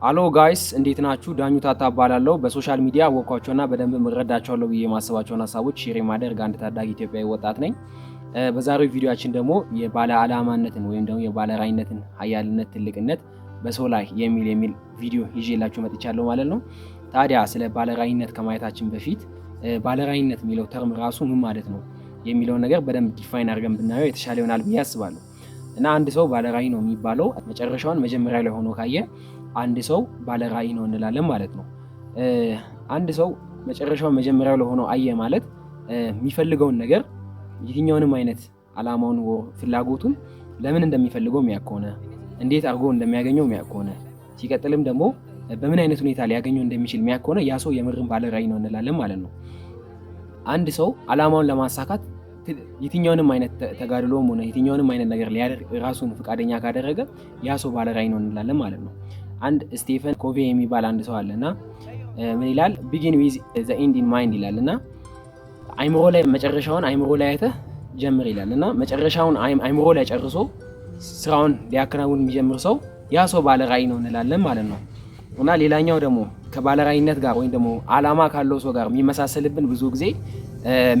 Hello guys፣ እንዴት ናችሁ? ዳኙ ታታ እባላለሁ። በ social media አወቅኳቸውና በደንብ እረዳቸዋለሁ ብዬ የማስባቸውን ሀሳቦች share የማደርግ አንድ ታዳጊ ኢትዮጵያዊ ወጣት ነኝ። በዛሬው ቪዲዮአችን ደግሞ የባለ አላማነትን ወይም ደግሞ የባለ ራዕይነትን ሀያልነት፣ ትልቅነት በሰው ላይ የሚል ቪዲዮ ይዤላችሁ መጥቻለሁ ማለት ነው። ታዲያ ስለ ባለ ራዕይነት ከማየታችን በፊት ባለ ራዕይነት የሚለው term ራሱ ምን ማለት ነው የሚለውን ነገር በደንብ define አድርገን ብናየው የተሻለ ይሆናል ብዬ አስባለሁ። እና አንድ ሰው ባለ ራዕይ ነው የሚባለው መጨረሻውን መጀመሪያ ላይ ሆኖ ካየ አንድ ሰው ባለ ራዕይ ነው እንላለን ማለት ነው። አንድ ሰው መጨረሻውን መጀመሪያው ላይ ሆኖ አየ ማለት የሚፈልገውን ነገር የትኛውንም አይነት አላማውን ፍላጎቱን ለምን እንደሚፈልገው የሚያውቅ ከሆነ፣ እንዴት አድርጎ እንደሚያገኘው የሚያውቅ ከሆነ፣ ሲቀጥልም ደግሞ በምን አይነት ሁኔታ ሊያገኘው እንደሚችል የሚያውቅ ከሆነ ያ ሰው የምርም ባለ ራዕይ ነው እንላለን ማለት ነው። አንድ ሰው አላማውን ለማሳካት የትኛውንም አይነት ተጋድሎም ሆነ የትኛውንም አይነት ነገር ሊያደርግ ራሱን ፈቃደኛ ካደረገ ያ ሰው ባለ ራዕይ ነው እንላለን ማለት ነው። አንድ ስቴፈን ኮቬ የሚባል አንድ ሰው አለ እና ምን ይላል? "Begin with the end in mind" ይላል እና አይምሮ ላይ መጨረሻውን አይምሮ ላይ አይተህ ጀምር ይላል። እና መጨረሻውን አይምሮ ላይ ጨርሶ ስራውን ሊያከናውን የሚጀምር ሰው ያ ሰው ባለ ራዕይ ነው እንላለን ማለት ነው። እና ሌላኛው ደግሞ ከባለ ራዕይነት ጋር ወይም ደግሞ አላማ ካለው ሰው ጋር የሚመሳሰልብን ብዙ ጊዜ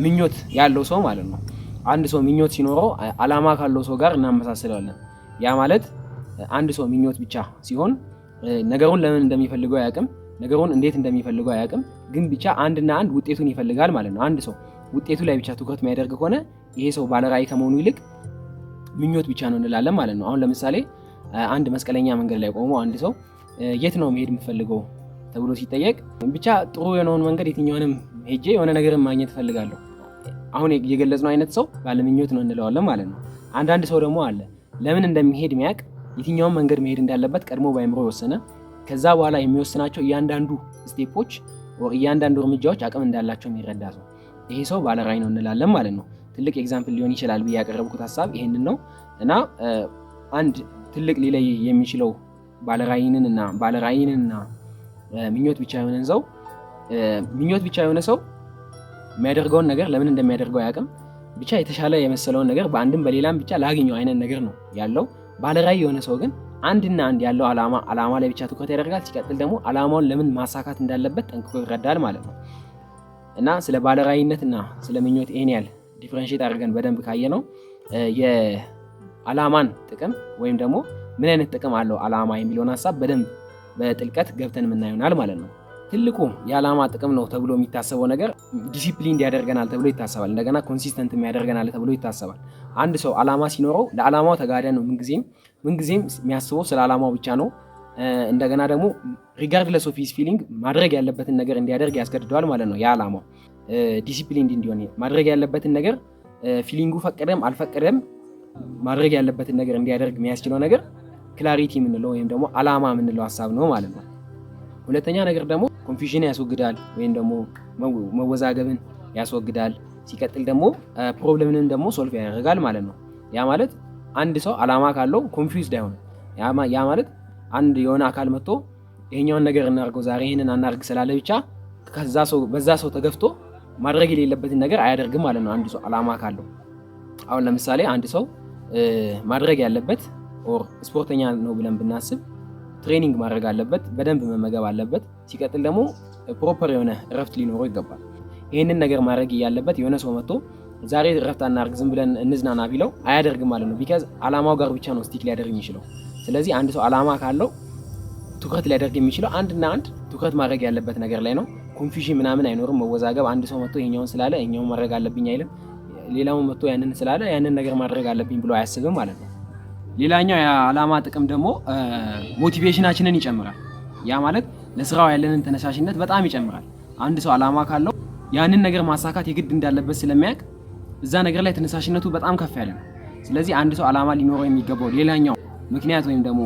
ምኞት ያለው ሰው ማለት ነው። አንድ ሰው ምኞት ሲኖረው አላማ ካለው ሰው ጋር እናመሳስለዋለን። ያ ማለት አንድ ሰው ምኞት ብቻ ሲሆን ነገሩን ለምን እንደሚፈልገው አያውቅም፣ ነገሩን እንዴት እንደሚፈልገው አያውቅም። ግን ብቻ አንድና አንድ ውጤቱን ይፈልጋል ማለት ነው። አንድ ሰው ውጤቱ ላይ ብቻ ትኩረት የሚያደርግ ከሆነ ይሄ ሰው ባለራዕይ ከመሆኑ ይልቅ ምኞት ብቻ ነው እንላለን ማለት ነው። አሁን ለምሳሌ አንድ መስቀለኛ መንገድ ላይ ቆሞ አንድ ሰው የት ነው መሄድ የምትፈልገው ተብሎ ሲጠየቅ ብቻ ጥሩ የሆነውን መንገድ የትኛውንም ሄጄ የሆነ ነገርን ማግኘት እፈልጋለሁ። አሁን የገለጽነው አይነት ሰው ባለምኞት ነው እንለዋለን ማለት ነው። አንዳንድ ሰው ደግሞ አለ፣ ለምን እንደሚሄድ የሚያውቅ፣ የትኛውን መንገድ መሄድ እንዳለበት ቀድሞ በአእምሮ የወሰነ፣ ከዛ በኋላ የሚወስናቸው እያንዳንዱ step ኦች፣ እያንዳንዱ እርምጃዎች አቅም እንዳላቸው የሚረዳ ሰው፣ ይሄ ሰው ባለራዕይ ነው እንላለን ማለት ነው። ትልቅ example ሊሆን ይችላል ብዬ ያቀረብኩት ሀሳብ ይሄንን ነው። እና አንድ ትልቅ ሊለይ የሚችለው ባለራዕይንና ምኞት ብቻ የሆነን ሰው፣ ምኞት ብቻ የሆነ ሰው የሚያደርገውን ነገር ለምን እንደሚያደርገው አያውቅም። ብቻ የተሻለ የመሰለውን ነገር በአንድም በሌላም ብቻ ላግኘው አይነት ነገር ነው ያለው። ባለራዕይ የሆነ ሰው ግን አንድና አንድ ያለው አላማ አላማ ላይ ብቻ ትኩረት ያደርጋል። ሲቀጥል ደግሞ አላማውን ለምን ማሳካት እንዳለበት ጠንቅቆ ይረዳል ማለት ነው። እና ስለ ባለራዕይነትና ስለ ምኞት ይሄን ያህል differentiate አድርገን በደንብ ካየነው የአላማን ጥቅም ወይም ደግሞ ምን አይነት ጥቅም አለው አላማ የሚለውን ሀሳብ በደንብ በጥልቀት ገብተን የምናየው ይሆናል ማለት ነው። ትልቁ የዓላማ ጥቅም ነው ተብሎ የሚታሰበው ነገር ዲሲፕሊን ያደርገናል ተብሎ ይታሰባል። እንደገና consistent ያደርገናል ተብሎ ይታሰባል። አንድ ሰው ዓላማ ሲኖረው ለዓላማው ተጋዳይ ነው። ምንጊዜም ምንጊዜም የሚያስበው ስለ ዓላማው ብቻ ነው። እንደገና ደግሞ regardless of his feeling ማድረግ ያለበትን ነገር እንዲያደርግ ያስገድደዋል ማለት ነው። የዓላማው ዲሲፕሊን እንዲሆን ማድረግ ያለበትን ነገር feeling ኡ ፈቀደም አልፈቀደም ማድረግ ያለበትን ነገር እንዲያደርግ የሚያስችለው ነገር clarity የምንለው ወይም ደግሞ ዓላማ የምንለው ሀሳብ ነው ማለት ነው። ሁለተኛ ነገር ደግሞ confusion ያስወግዳል ወይም ደግሞ መወዛገብን ያስወግዳል። ሲቀጥል ደግሞ problem ንን ደግሞ solve ያደርጋል ማለት ነው። ያ ማለት አንድ ሰው ዓላማ ካለው confused አይሆንም። ያ ማለት አንድ የሆነ አካል መጥቶ ይሄኛውን ነገር እናድርገው ዛሬ፣ ይሄንን አናርግ ስላለ ብቻ ከዛ ሰው በዛ ሰው ተገፍቶ ማድረግ የሌለበትን ነገር አያደርግም ማለት ነው። አንድ ሰው ዓላማ ካለው አሁን ለምሳሌ አንድ ሰው ማድረግ ያለበት or ስፖርተኛ ነው ብለን ብናስብ training ማድረግ አለበት፣ በደንብ መመገብ አለበት። ሲቀጥል ደግሞ proper የሆነ እረፍት ሊኖረው ይገባል። ይህንን ነገር ማድረግ እያለበት የሆነ ሰው መጥቶ ዛሬ እረፍት አናርግ፣ ዝም ብለን እንዝናና ቢለው አያደርግም ማለት ነው። Because አላማው ጋር ብቻ ነው stick ሊያደርግ የሚችለው። ስለዚህ አንድ ሰው አላማ ካለው ትኩረት ሊያደርግ የሚችለው አንድና አንድ ትኩረት ማድረግ ያለበት ነገር ላይ ነው። Confusion ምናምን አይኖርም፣ መወዛገብ። አንድ ሰው መጥቶ ይሄኛውን ስላለ ይሄኛውን ማድረግ አለብኝ አይልም። ሌላውን መጥቶ ያንን ስላለ ያንን ነገር ማድረግ አለብኝ ብሎ አያስብም ማለት ነው። ሌላኛው የዓላማ ጥቅም ደግሞ motivation ኣችንን ይጨምራል። ያ ማለት ለስራው ያለንን ተነሳሽነት በጣም ይጨምራል። አንድ ሰው ዓላማ ካለው ያንን ነገር ማሳካት የግድ እንዳለበት ስለሚያውቅ እዛ ነገር ላይ ተነሳሽነቱ በጣም ከፍ ያለ ነው። ስለዚህ አንድ ሰው ዓላማ ሊኖረው የሚገባው ሌላኛው ምክንያት ወይም ደግሞ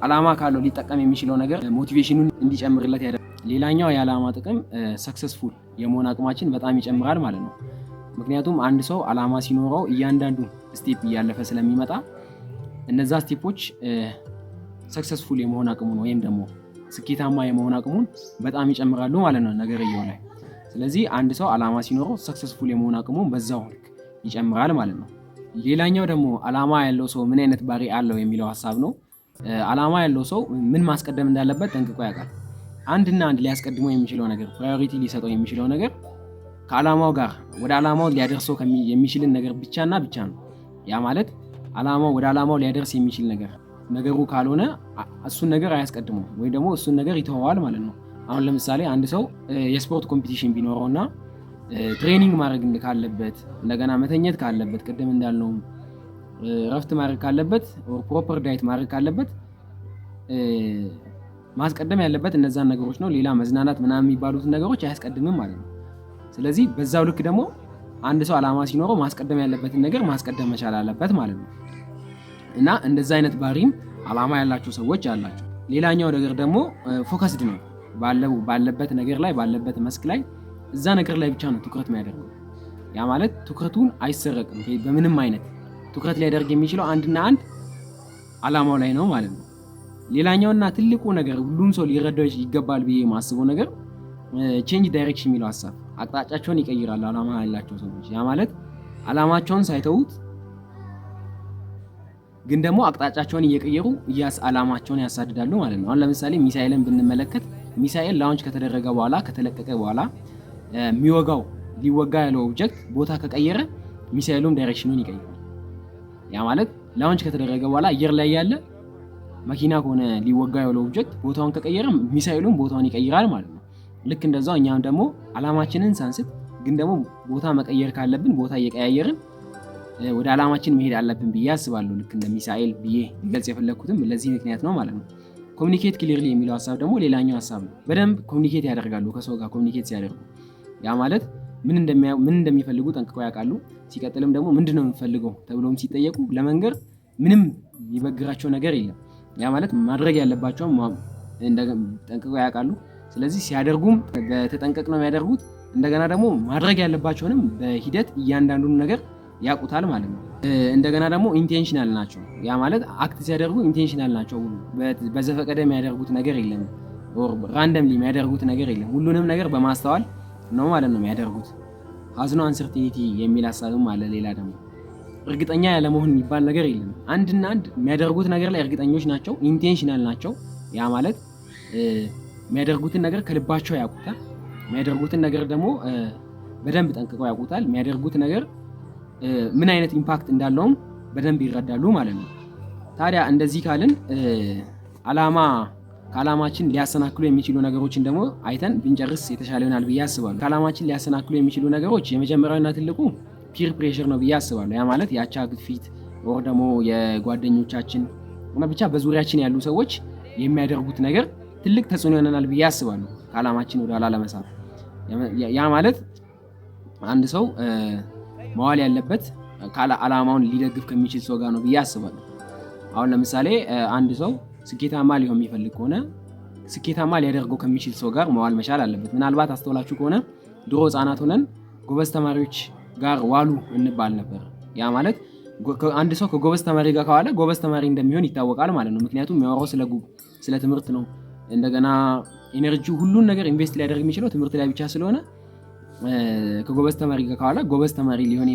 ዓላማ ካለው ሊጠቀም የሚችለው ነገር motivation ኑን እንዲጨምርለት ያደርጋል። ሌላኛው የዓላማ ጥቅም successful የመሆን አቅማችን በጣም ይጨምራል ማለት ነው። ምክንያቱም አንድ ሰው ዓላማ ሲኖረው እያንዳንዱ step እያለፈ ስለሚመጣ እነዛ step ኦች successful የመሆን አቅሙን ወይም ደግሞ ስኬታማ የመሆን አቅሙን በጣም ይጨምራሉ ማለት ነው ነገርየው ላይ። ስለዚህ አንድ ሰው ዓላማ ሲኖረው successful የመሆን አቅሙን በዛው ልክ ይጨምራል ማለት ነው። ሌላኛው ደግሞ ዓላማ ያለው ሰው ምን አይነት ባህሪ አለው የሚለው ሀሳብ ነው። አላማ ያለው ሰው ምን ማስቀደም እንዳለበት ጠንቅቆ ያውቃል። አንድና አንድ ሊያስቀድመው የሚችለው ነገር፣ priority ሊሰጠው የሚችለው ነገር ከአላማው ጋር ወደ አላማው ሊያደርሰው የሚችልን ነገር ብቻና ብቻ ነው። ያ ማለት አላማው ወደ አላማው ሊያደርስ የሚችል ነገሩ ካልሆነ እሱን ነገር አያስቀድመው ወይ ደግሞ እሱን ነገር ይተወዋል ማለት ነው። አሁን ለምሳሌ አንድ ሰው የስፖርት competition ቢኖረውና training ማድረግ ካለበት፣ እንደገና መተኛት ካለበት፣ ቅድም እንዳልነው እረፍት ማድረግ ካለበት፣ proper diet ማድረግ ካለበት ማስቀደም ያለበት እነዛን ነገሮች ነው። ሌላ መዝናናት ምናምን የሚባሉትን ነገሮች አያስቀድምም ማለት ነው። ስለዚህ በዛው ልክ ደግሞ አንድ ሰው አላማ ሲኖረው ማስቀደም ያለበትን ነገር ማስቀደም መቻል አለበት ማለት ነው። እና እንደዛ አይነት ባህሪም አላማ ያላቸው ሰዎች አላቸው። ሌላኛው ነገር ደግሞ focused ነው። ባለበት ነገር ላይ፣ ባለበት መስክ ላይ፣ እዛ ነገር ላይ ብቻ ነው ትኩረት የሚያደርገው። ያ ማለት ትኩረቱን አይሰረቅም በምንም አይነት። ትኩረት ሊያደርግ የሚችለው አንድና አንድ አላማው ላይ ነው ማለት ነው። ሌላኛውና ትልቁ ነገር ሁሉም ሰው ሊረዳው ይገባል ብዬ የማስበው ነገር change direction የሚለው ሀሳብ፣ አቅጣጫቸውን ይቀይራሉ አላማ ያላቸው ሰዎች። ያ ማለት አላማቸውን ሳይተዉት ግን ደግሞ አቅጣጫቸውን እየቀየሩ አላማቸውን ያሳድዳሉ ማለት ነው። አሁን ለምሳሌ ሚሳኤልን ብንመለከት ሚሳኤል launch ከተደረገ በኋላ፣ ከተለቀቀ በኋላ የሚወጋው ሊወጋ ያለው object ቦታ ከቀየረ ሚሳኤሉም direction ኑን ይቀይራል። ያ ማለት launch ከተደረገ በኋላ አየር ላይ ያለ መኪና ከሆነ ሊወጋ ያለው object ቦታውን ከቀየረ ሚሳኤሉም ቦታውን ይቀይራል ማለት ነው። ልክ እንደዛው እኛም ደግሞ አላማችንን ሳንስት ግን ደግሞ ቦታ መቀየር ካለብን ቦታ እየቀያየርን ወደ አላማችን መሄድ አለብን ብዬ አስባለሁ። ልክ እንደ ሚሳኤል ብዬ ሊገልጽ የፈለግኩትም ለዚህ ምክንያት ነው ማለት ነው። Communicate clearly የሚለው ሀሳብ ደግሞ ሌላኛው ሀሳብ ነው። በደንብ communicate ያደርጋሉ ከሰው ጋር communicate ሲያደርጉ። ያ ማለት ምን እንደሚፈልጉ ጠንቅቀው ያውቃሉ። ሲቀጥልም ደግሞ ምንድነው የምፈልገው ተብሎም ሲጠየቁ ለመንገር ምንም የሚበግራቸው ነገር የለም። ያ ማለት ማድረግ ያለባቸውን ጠንቅቀው ያውቃሉ። ስለዚህ ሲያደርጉም በተጠንቀቅ ነው የሚያደርጉት። እንደገና ደግሞ ማድረግ ያለባቸውንም በሂደት እያንዳንዱን ነገር ያውቁታል ማለት ነው። እንደገና ደግሞ intentional ናቸው። ያ ማለት act ሲያደርጉ intentional ናቸው። በዘፈቀደ የሚያደርጉት ነገር የለም። Randomly የሚያደርጉት ነገር የለም። ሁሉንም ነገር በማስተዋል ነው ማለት ነው የሚያደርጉት። Has no uncertainty የሚል ሀሳብም አለ። ሌላ ደግሞ እርግጠኛ ያለመሆን የሚባል ነገር የለም። አንድና አንድ የሚያደርጉት ነገር ላይ እርግጠኞች ናቸው። Intentional ናቸው። ያ ማለት የሚያደርጉትን ነገር ከልባቸው ያውቁታል። የሚያደርጉትን ነገር ደግሞ በደንብ ጠንቅቀው ያውቁታል። የሚያደርጉት ነገር ምን አይነት impact እንዳለውም በደንብ ይረዳሉ ማለት ነው። ታዲያ እንደዚህ ካልን አላማ ከአላማችን ሊያሰናክሉ የሚችሉ ነገሮችን ደግሞ አይተን ብንጨርስ የተሻለ ይሆናል ብዬ አስባለሁ። ከአላማችን ሊያሰናክሉ የሚችሉ ነገሮች የመጀመሪያውና ትልቁ peer pressure ነው ብዬ አስባለሁ። ያ ማለት የአቻ ግፊት ወይ ደግሞ የጓደኞቻችን እና ብቻ በዙሪያችን ያሉ ሰዎች የሚያደርጉት ነገር ትልቅ ተጽዕኖ ይሆነናል ብዬ አስባለሁ ከአላማችን ወደ ኋላ ለመሳብ። ያ ማለት አንድ ሰው መዋል ያለበት አላማውን ሊደግፍ ከሚችል ሰው ጋር ነው ብዬ አስባለሁ። አሁን ለምሳሌ አንድ ሰው ስኬታማ ሊሆን የሚፈልግ ከሆነ ስኬታማ ሊያደርገው ከሚችል ሰው ጋር መዋል መቻል አለበት። ምናልባት አስተውላችሁ ከሆነ ድሮ ህጻናት ሆነን ጎበዝ ተማሪዎች ጋር ዋሉ እንባል ነበር። ያ ማለት አንድ ሰው ከጎበዝ ተማሪ ጋር ከዋለ ጎበዝ ተማሪ እንደሚሆን ይታወቃል ማለት ነው። ምክንያቱም የሚያወራው ስለ ትምህርት ነው። እንደገና energy ሁሉን ነገር invest ሊያደርግ የሚችለው ትምህርት ላይ ብቻ ስለሆነ ከጎበዝ ተማሪ ጋር ከዋለ ጎበዝ ተማሪ ሊሆን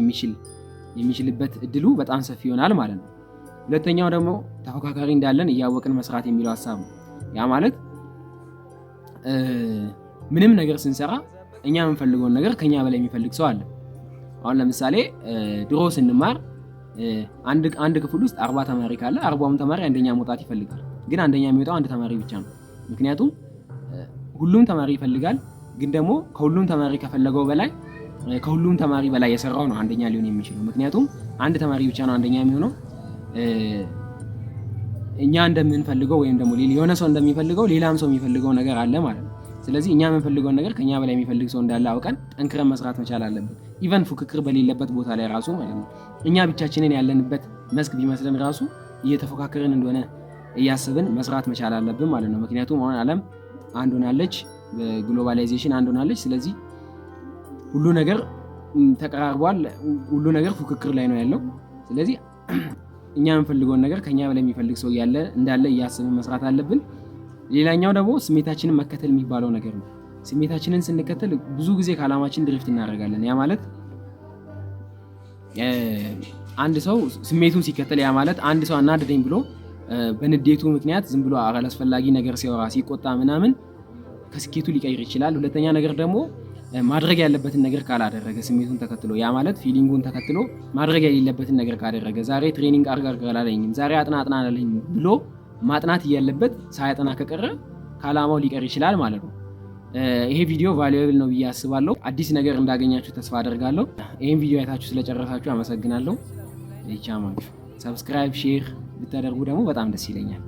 የሚችልበት እድሉ በጣም ሰፊ ይሆናል ማለት ነው። ሁለተኛው ደግሞ ተፎካካሪ እንዳለን እያወቅን መስራት የሚለው ሀሳብ ነው። ያ ማለት ምንም ነገር ስንሰራ እኛ የምንፈልገውን ነገር ከኛ በላይ የሚፈልግ ሰው አለ። አሁን ለምሳሌ ድሮ ስንማር አንድ ክፍል ውስጥ 40 ተማሪ ካለ 40ውም ተማሪ አንደኛ መውጣት ይፈልጋል። ግን አንደኛ የሚወጣው አንድ ተማሪ ብቻ ነው። ምክንያቱም ሁሉም ተማሪ ይፈልጋል፣ ግን ደግሞ ከሁሉም ተማሪ ከፈለገው በላይ ከሁሉም ተማሪ በላይ የሰራው ነው አንደኛ ሊሆን የሚችለው። ምክንያቱም አንድ ተማሪ ብቻ ነው አንደኛ የሚሆነው። እኛ እንደምንፈልገው ወይም ደግሞ የሆነ ሰው እንደሚፈልገው ሌላም ሰው የሚፈልገው ነገር አለ ማለት ነው። ስለዚህ እኛ የምንፈልገውን ነገር ከኛ በላይ የሚፈልግ ሰው እንዳለ አውቀን ጠንክረን መስራት መቻል አለብን። Even ፉክክር በሌለበት ቦታ ላይ ራሱ ማለት ነው። እኛ ብቻችንን ያለንበት መስክ ቢመስለን ራሱ እየተፎካከርን እንደሆነ እያሰብን መስራት መቻል አለብን ማለት ነው። ምክንያቱም አሁን ዓለም አንድ ሆናለች፣ በ globalization አንድ ሆናለች። ስለዚህ ሁሉ ነገር ተቀራርቧል። ሁሉ ነገር ፉክክር ላይ ነው ያለው። ስለዚህ እኛ የምንፈልገውን ነገር ከኛ በላይ የሚፈልግ ሰው ያለ እንዳለ እያሰብን መስራት አለብን። ሌላኛው ደግሞ ስሜታችንን መከተል የሚባለው ነገር ነው። ስሜታችንን ስንከተል ብዙ ጊዜ ከአላማችን drift እናደርጋለን። ያ ማለት አንድ ሰው ስሜቱን ሲከተል፣ ያ ማለት አንድ ሰው አናደደኝ ብሎ በንዴቱ ምክንያት ዝም ብሎ አላስፈላጊ ነገር ሲያወራ፣ ሲቆጣ ምናምን ከስኬቱ ሊቀር ይችላል። ሁለተኛ ነገር ደግሞ ማድረግ ያለበትን ነገር ካላደረገ ስሜቱን ተከትሎ፣ ያ ማለት feeling ኡን ተከትሎ ማድረግ የሌለበትን ነገር ካደረገ፣ ዛሬ training አርግ አርግ አላለኝም፣ ዛሬ አጥና አጥና አላለኝም ብሎ ማጥናት እያለበት ሳያጠና ከቀረ ከዓላማው ሊቀር ይችላል ማለት ነው። ይሄ ቪዲዮ valuable ነው ብዬ አስባለሁ። አዲስ ነገር እንዳገኛችሁ ተስፋ አደርጋለሁ። ይህን ቪዲዮ አይታችሁ ስለጨረሳችሁ አመሰግናለሁ። ይቻማችሁ። Subscribe፣ share ብታደርጉ ደግሞ በጣም ደስ ይለኛል።